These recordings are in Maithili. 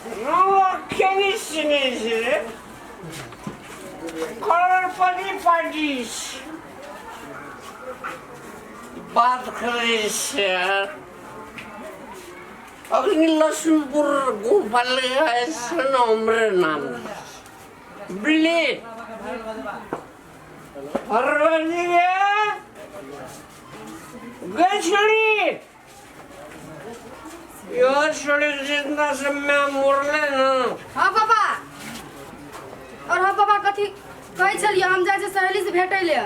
केनी सुनै छै रे करोड़पति पार्टी छै। बात करै छै अखनी लक्ष्मीपुर गोपालगंज हमरे नाम बुझली फरवरी गछड़ी यो छोड़ी जितना से मैं मुरले ना। हाँ पापा, और हाँ पापा, कथी कहै छलियै? हम जाइ छियै सहेली से भेटै ले।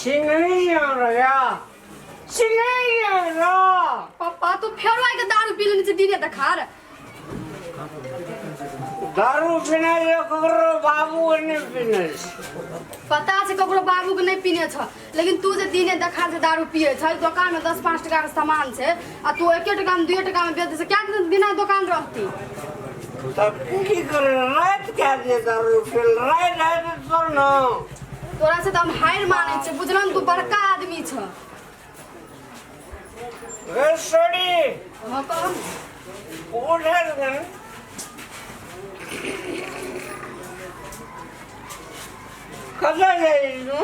सिंगई या सिंगई या। पापा, तू फेरो आइ के दारू पी लेने छै दिने देखार। दारू पीने से ककरो बाबू नहि पीने छै। पता छै ककरो बाबू के नहि पीने छ, लेकिन तू जे दिने देखार से दारू पिए छ, दोकान में 10-5 टका के सामान छै आ तू 1 टका में 2 टका में बेच दे छै, क्या दिन बिना दोकान रहती? तब की करे, राति के जे दारू पील राति राति तो न। तोरा से तऽ हम हारि मानै छियै, बुझलन, तू बड़का आदमी छ। गे सोड़ी। हाँ, कह। उठल गन कतऽ जाइ तू?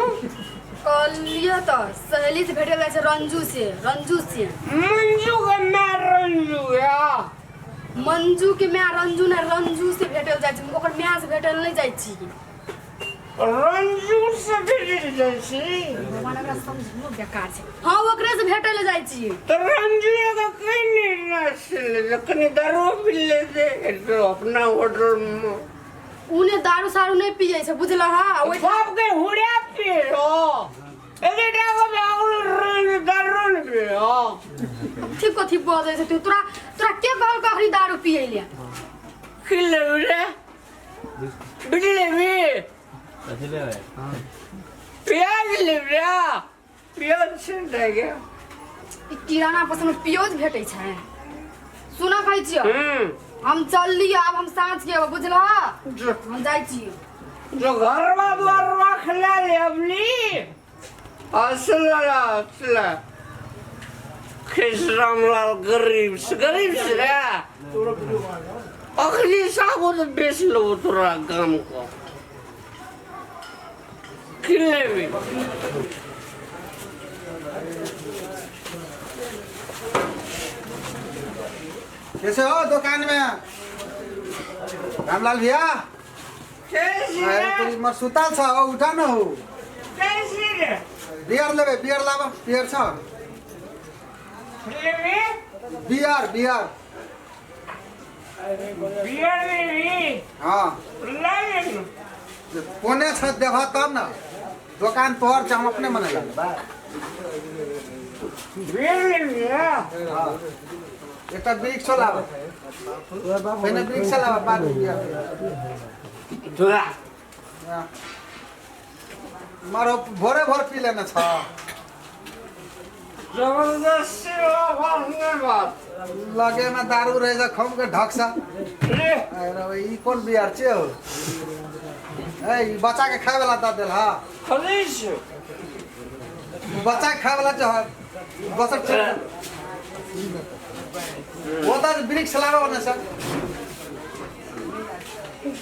कहलियै तऽ सहेली से भेटल जाइ छै रंजू से, रंजू से। मंजू के माय रंजू या? मंजू के माय रंजू ने, रंजू से भेटल जाइ छै, ओकर माय से भेटल नहि जाइ छी। रंजू से भेटल जाइ छी? भगवान, एकरा समझनो बेकार छै। हाँ, ओकरे से भेटै लए जाइ छी। तऽ रंजू के कहीं नहीं कनी दारू पी लेते तो अपना होटल में। उ ने दारू सारू नहि पियै छै, बुझलह? हा, ओहि बाप के हुड़िया पियो एके टाको ब्याकुल दारू नहीं पियो। कथी कथी बजै छै तू? तोरा तोरा के कहलकौ अखनी दारू पियै ले? की लेबी रे? बिजली लेबी? कथी लेबै? प्याज लेबी रे? प्याज से दे गया। ई किराना पसंद प्याज भेटै छै? सुना, खाइ छियै। हम चललियै, आब हम साँझ के अयबै, बुझलह? जो। हम जाइ छी। जो घरवा द्वारवा खिला ले अपनी असल असल कृष्ण रामलाल गरीब से गरीब से रे अखनी साबुत बेच लो तोरा गाम को किले भी। कैसे हो दुकान में रामलाल भैया? कैसे? अरे तोरी मर सुतल छ हो, उठा न हो। कैसे रे? बियर लेबे, बियर लाब, बियर छ। लेबी? Beer, beer. बियर लेबी? हाँ। ले ले। कोने छ देबह तब न, दोकान तोहर छ, हम अपने मने लगबे। बियर लेबी? हाँ, एकटा वृक्ष लाब, पहिने वृक्ष लाब, बाद में बियर। तोरा मारो भोरे भोर पी लेने छ। जबरदस्ती वाला बात। लगे में दारू रहे छ, खम के ढक सा। रे। अरे, ई कोन बियर छै हो? ए, ई बच्चा के खाय वाला दऽ देल। हा। खरीद छै। बच्चा के खाय वाला जो है बसक छै, वो तऽ वृक्ष लाबऽ ने सर।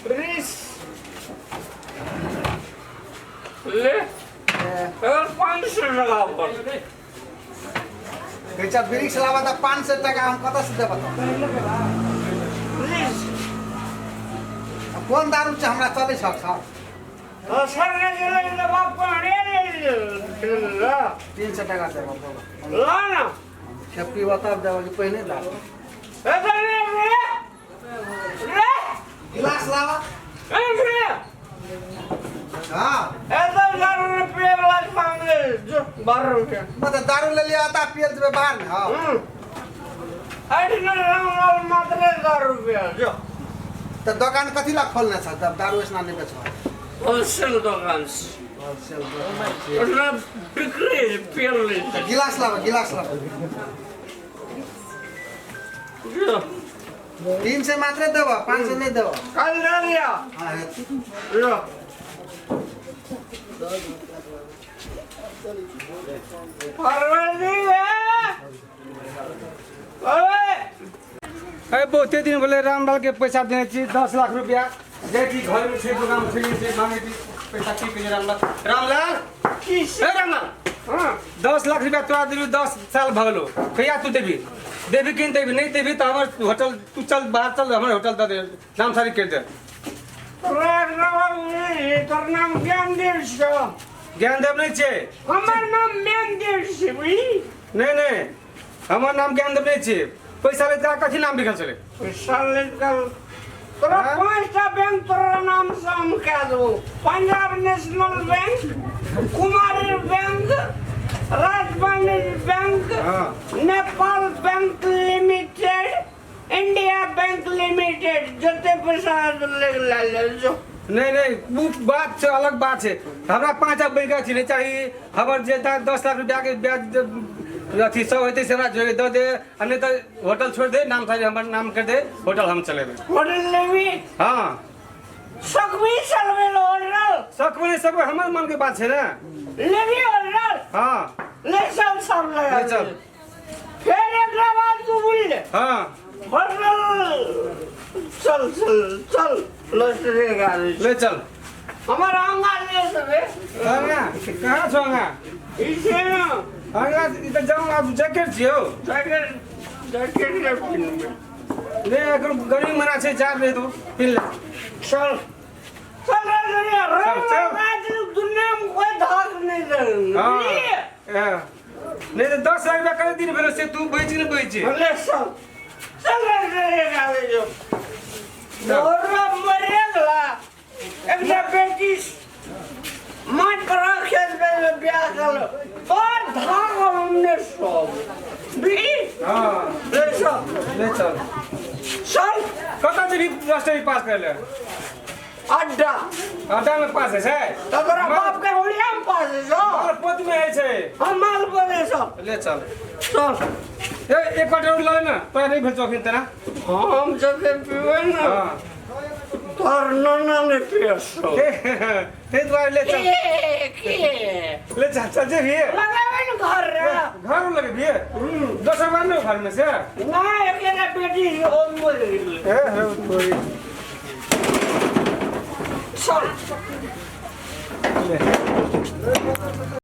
ब्रिज ले, अगर 500 टका पर। कहै छै वृक्ष लाबऽ तऽ 500 टका हम कतऽ से देबऽ तऽ? ब्रिज। आ कोन दारू छै हमरा चलै छ सर? तो सर ने चले तो बाप को हड़िया ले ले। 300 टका देबऽ, बोलो। ला ना। खेप पीबऽ तब देबऽ कि पहिने दारू? ए तो रे रे रे। गिलास लाबऽ। ए रे। हाँ। ए तो दारू रुपये वाला मांग ले जो 12 रुपया। मतलब दारू ले लिया आता, पियल जेबै बाहर में? हाँ। अरे राम मात्र 10 रुपया जो। तऽ दोकान कथी ला खोलने छ तब, दारू ऐसना नहि बेचबऽ? होलसेल दोकान से। होलसेल दोकान छै। उसमें बिक्री पियल ले। तऽ गिलास लाबऽ, गिलास लाबऽ। जो। 300 मात्रे देबऽ, 500 नहि देबऽ। कल दे दिया। हाँ, हेतै। जो। फरवरी है। अरे। अरे बहुते दिन भेलै रामलाल के पैसा देने छी 10 लाख रुपया। जाइ छी, घरमे छै, दोकान छै, छै मांगे छी पैसा। की कहै छै रामलाल? रामलाल! की? ए रामलाल! हाँ। 10 लाख रुपया तोरा देलू, 10 साल भऽ गेलो। कहिया तू देबी? देबी कि नहि देबी? नहि देबी तऽ हमर होटल, तू चल बाहर चल, हमर होटल दऽ दे, नाम सारी करि दे। तोरा नाम, तोर नाम ज्ञानदेव छौ? ज्ञानदेव नहि छै। हमर नाम ज्ञानदेव छै, बुझली? नहि नहि, हमर नाम ज्ञानदेव नहि छै। पैसा ले तोरा कथी नाम लिखल छलै? पैसा ले कल तोरा हाँ? पांचटा बैंक तोरा नाम से हम कह देबो: Punjab national bank, Kumari bank, Rajvanijya bank, Nepal bank limited, India bank limited. जते पैसा ले ले ले जो। नहि नहि, ओ बात छै, अलग बात छै। हमरा पाँच बैंक अथी नहि चाही। हमर जे 10 लाख रुपयाके ब्याज अथी सब हेतै से हमरा जोड़ि दऽ दे, आ नहि तऽ होटल छोड़ि दे, नाम सारी हमर नाम कर दे, होटल हम चलेबै। होटल लेबी? हँ। सकबी चलबे होटल? सकबै नहि सकबै, हमर मनके बात छै ने। लेबी होटल? हँ। ले चल, सब लगा। ले चल। फिर एकरा बाद तू बुझ ले। हँ। होटल चल चल चल, लसरे गाड़ी। ले चल। हमर अंगा ले सबे। अंगा कहाँ छौ अंगा? इसे ना। अंगा ई तऽ जाउ आब, जैकेट छियौ। जैकेट, जैकेट ले पिन्हबै। ले, एखन गर्मी मना छै, जाड़ रहे तो पिन्ह ले। चल चल रे रे। चल, चल। राज दुनिया में कोई धाक नहीं दे। हँ, नहि तऽ 10 लाख रुपया कते दिन भेलो से तू बैच नहि बैच। ले चल चल रे रे गाड़ी जो और मरेला। एकटा बेटी माट पर खेत में ब्याह कर और धाग हमने सब भी। हँ। ले चल। ले चल। चल। कतऽ जेबही मास्टरी पास करै लए? अड्डा। अड्डा में पास होइ छै? तऽ तोरा बाप के होलिया में पास है छौ? मालपोत में होइ छै। हम माल बोले छौ। ले चल। चल। ए, एक क्वार्टर लऽ ले ने, तोरा नहि भेल छौ अखन तेना। हम जते पीबै ने, तोहर नाना नहि पियस। ताहि दुआरे ले चल। के के? ले चल, चल जेबही? लगाबै ने घर रे। घर लगेबही? दोसर बार ने घर में से? नहि, एकेटा बेटी छै, ओ मरि गेलै। ए हौ तोरी। चल। ले।